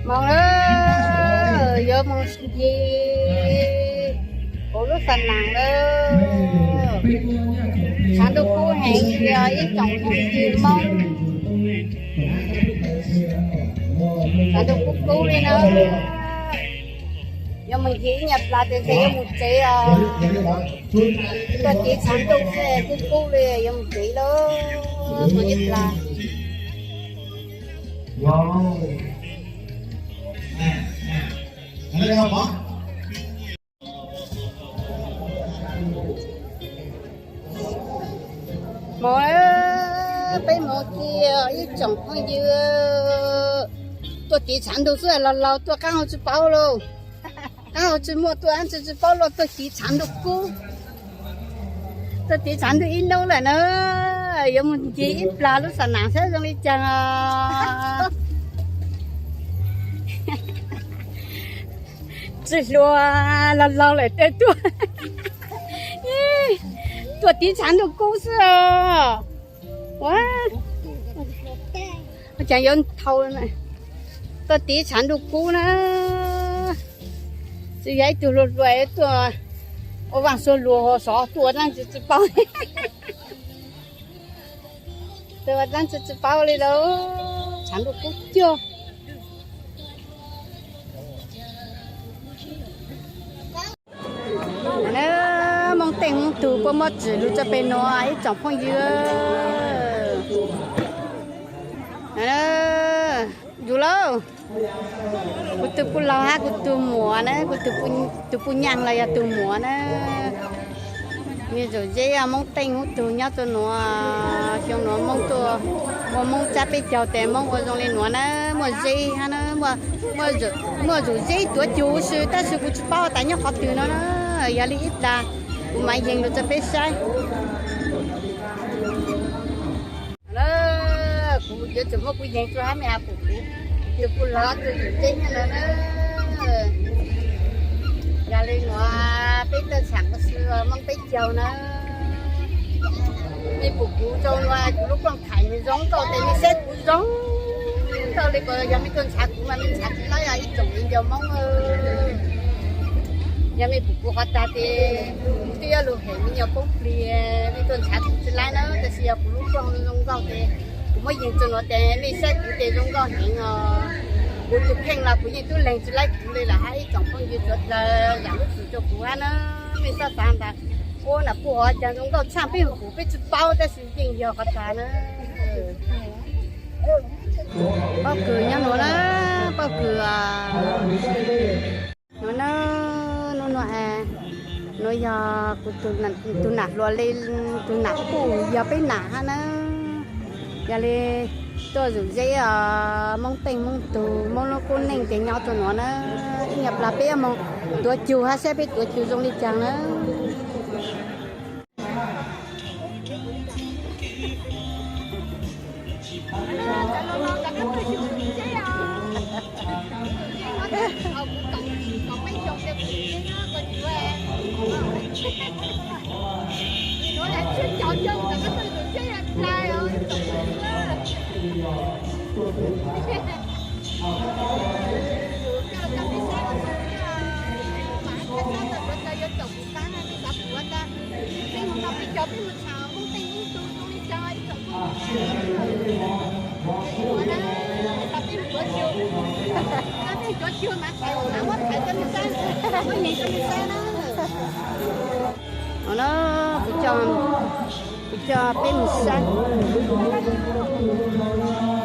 Moog lawm, yuav moog ncig kuv lub xa naam lawm. Tshav ntuj kub heev li os ib tsoom phooj ywg Moob. Tshav ntuj kub kub li na. Yuav moog ncig ib nyuag plag tes ntshe yuav moog tsev os. Tuaj tiv tshav ntuj xwb kub kub li, yuav moog tsev lawm, moog ib plag. Moog, peb moog kiag ib tsoom phooj ywg. Tuaj tiv tshav ntuj xwb los laus tuaj qaab hau tsi paub lauj. Qaab hau tsi muaj tuaj tsi tsi paub lauj, tuaj tiv tshav ntuj kub. Tuaj tiv tshav ntuj ib nub lawm na, yuav moog ncig ib plag lub xa naam saib zoo li caag os. Tsi hluas, laus laus lawm tes tuaj, tuaj tiv tshav ntuj kub xwb os. Ua cas yuav thau, tuaj tiv tshav ntuj kub na. Tsi yog ib tug hluas hluas tuaj ua vaaj suab luag sov tuaj ua dlaab tsi tsi paub. Tuaj ua dlaab tsi tsi paub li lauj, tshav ntuj kub cuag. Na, Moob Teej Moob Tug puab muab tsim lug tso peg nuav ib tsoom phooj ywg. Yug lauj, kuv tug puj laug hab kuv tug muam na, kuv tug puj nyaab los yog tug muam na. Nws zaum zeb Moob Teej Moob Tug nyob rua nuav, xyoo nuav Moob tuaj, muaj Moob tsab peb caug tes Moob ua zoo li nuav na, muaj zeb hab na, muaj zaum zeb tuav cug huv si tab sis kuv tsi paub tas nyob qhov twg no na. Yog li ib plag kuv mam yees lug rua peb saib. Kuv yuav tsum muab kuv yees rua hab mej has pum kuv, tug puj laug tug zaum zeb nyob no na. Yog li nuav peb tawj tshaam ua si Moob peb caug na. Mej pum kuv zoo nuav, kuv lub kooj thaim nws zoo nkauj tes mej saib kuv zoo nkauj li ko, yog mej tuaj ntshav kuv mas mej ntshav tsi laib ib tsoom viv ncaus Moob. Yog mej pum kuv qhov tag tes kuv twb yuav lug hem me nyuam poob plig, mej tuaj ntshav kuv tsi laib na, tab sis yog kuv lub kooj zoo nkauj tes kuv muab yees rua nuav tes mej saib kuv tes zoo nkauj heev os. Kuv tug kheej los kuv yeej tub leeg tsi laib kuv li lawm hab ib tsoom phooj ywg sawv dlawg zam lub txim rua kuv hab na. Mej xob xaav tas ua nam puj hov caag zoo nkauj tshaaj peb hu kuv peb tsi paub tab sis yeej yog qhov tag na. Pob kws nyob nuav na, pob kws nuav na, nuav nuav, nuav yog kuv tug nam hluas li, tug nam puj yog peb nam hab na. Yog li tuaj zaum zeb os, Moob Teej Moob Tug, Moob lub kub neej tes nyob rua nuav na. Ib nyuag plag peb moog tuav cug hab saib peb tuav cug zoo li caag na. Ua na, kuv coj, kuv coj peb moog saib,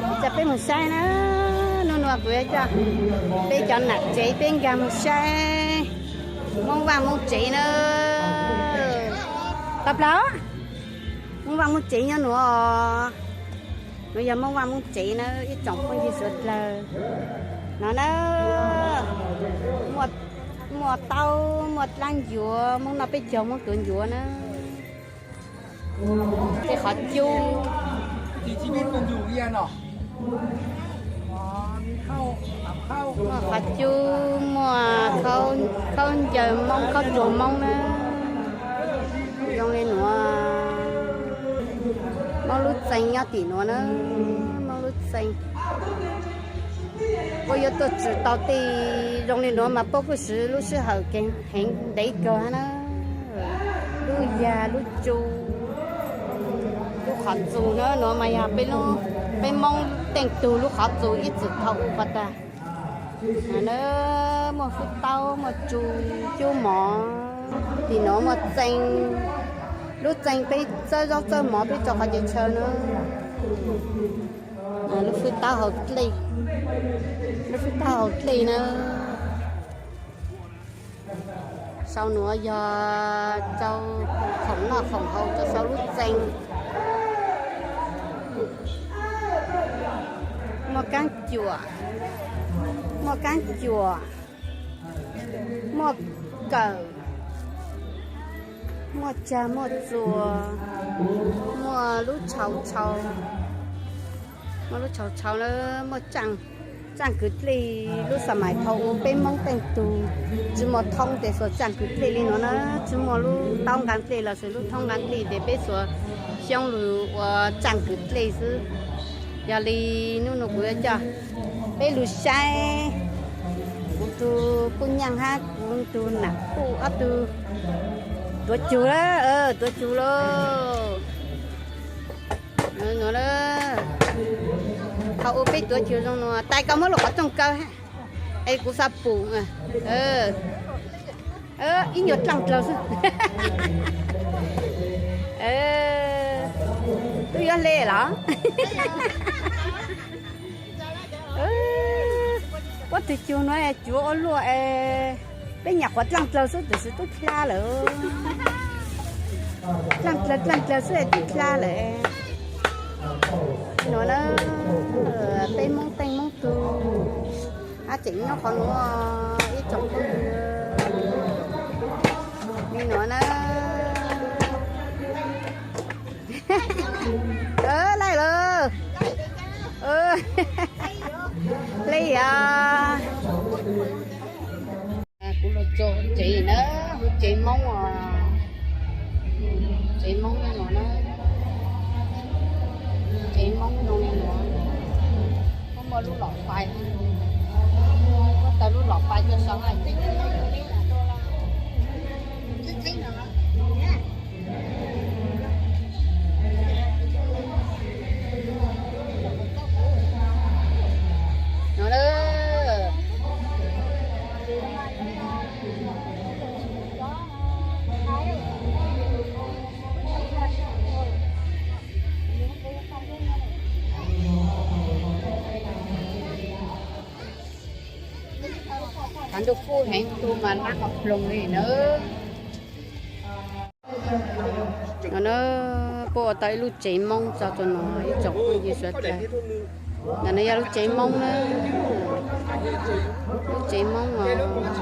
kuv coj peb moog saib na. Nub nuav kuv coj peb cov nam tsev peb nkaag moog saib Moob Vaaj Moob tsev na. Tau plag, Moob Vaaj Moob tsev nyob nuav. Nuav yog Moob Vaaj Moob tsev na ib tsoom phooj ywg suav dlawg. No na, muaj taub muaj dlaab ncuav, Moob noj peb caug Moob tuav ncuav na. Tej qhov cub, muaj qhov cub, muaj khaub ncaws Moob, khaub tsuag Moob na. Zoo li nuav, Moob lub txee nyob tim nuav na, Moob lub Puab yuav tuaj tsum tau tej zoo li nuav mas puab kuj siv lub sij hawm kev heev ntev kawg na. Lub yag lub tsu, lub qhov txus na, nuav mas yog peb Moob teej tug lub qhov txus ib txwm thaum ub qhov tag. Muaj fwj taub, muaj tsu, cub mov, tim nuav muaj txee, lub txee peb txawb zaub txawb mov peb tso qhov chaw chaw na. Lub fwj taub hau dlej, lub fwj taub hau dlej na. Sau nuav yog rau khoom noj khoom haus rau sau lub txee. Muaj kaab cuam, muaj kaab cuam, muaj kawm, muaj tsag muaj txuas, muaj lub tshau tshau, muaj lub tshau tshau na, muaj tsaaj kwv dlej. Lub xas mais thaum ub peb Moob teej tug tsi muaj thoob tes xuas tsaaj kwv dlej li nuav na, tsi muaj lub taub nqaa dlej los sis lub thoob nqaa dlej tes peb xuas xyoob lug ua tsaaj kwv dlej xwb. Yog li nub nua kuv yuav coj peb lug saib kuv tug puj nyaaj hab kuv tug nam puj ob tug tuav cug lawm, tuav cug lauj. Thaum ub peb tuav cug zoo nua, tais koj muab lub qhov rooj kaw, es kuv xav pum. Ib nyuag dlaaj dlawg xwb. Tub yuav hle los? Puab tug cug nuav cuav ua luaj es peb nyam qhuav dlaaj dlawg xwb tiam sis tub dlha lawm. Dlaaj dlawg dlaaj dlawg xwb es tub dlha lawm. Nuav na, peb Moob teej Moob tug hab tseem nyob qhov nuav ib tsoom phooj ywg. Li nuav na. Laij lawm. Hle yom. Kuv lug txug tsev na, tsev Moob, tsev Moob no na, tsev Moob zoo li nuav, muaj lub lom fais, muaj tau lub lom fais rua saum hab. Thav ntuj kub heev, tu mas lab qhov ploog li nawb. No na, puab ua tau ib lub tsev Moob tso rua no ib tsoom phooj ywg suav dlawg. Ntawm no yog lub tsev Moob na, lub tsev Moob os. Nub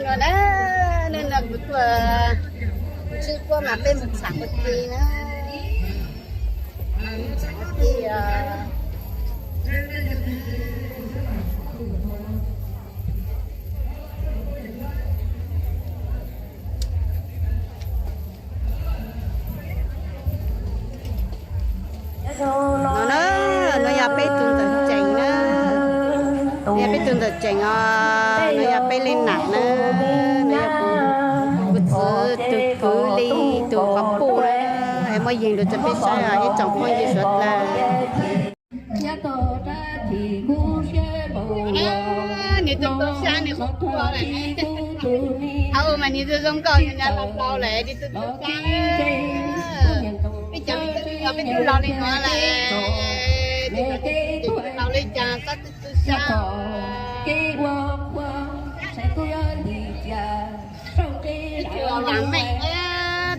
nua na, nub nua kuv tuaj ntsib puab mas peb moog txham puag ti na. Txham puag ti os. No na, no yog peb tug ntxawm tseem na, no yog peb tug ntxawm tseem os, no yog peb leej nam na, no yog kuv, kuv txiv tug kwv li tug quas puj na. Yees rau cov peb saib ib tsoom phooj ywg suav dlawg. Nws tus tub sab nws qhov qhua lawm ne. Hauv mas nws zoo zoo nkauj nws nyob los laus lawm, nws tus tub sab. Peb cov me tub los peb tub laus li no lawm, laus li cas txhob tus tub sab. Peb tsis laus lam meej,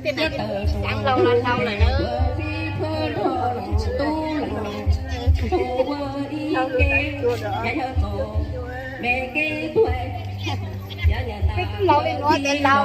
tej no peb tub sab laus los laus lawm na. Peb tub laus li no ces laus lawm na.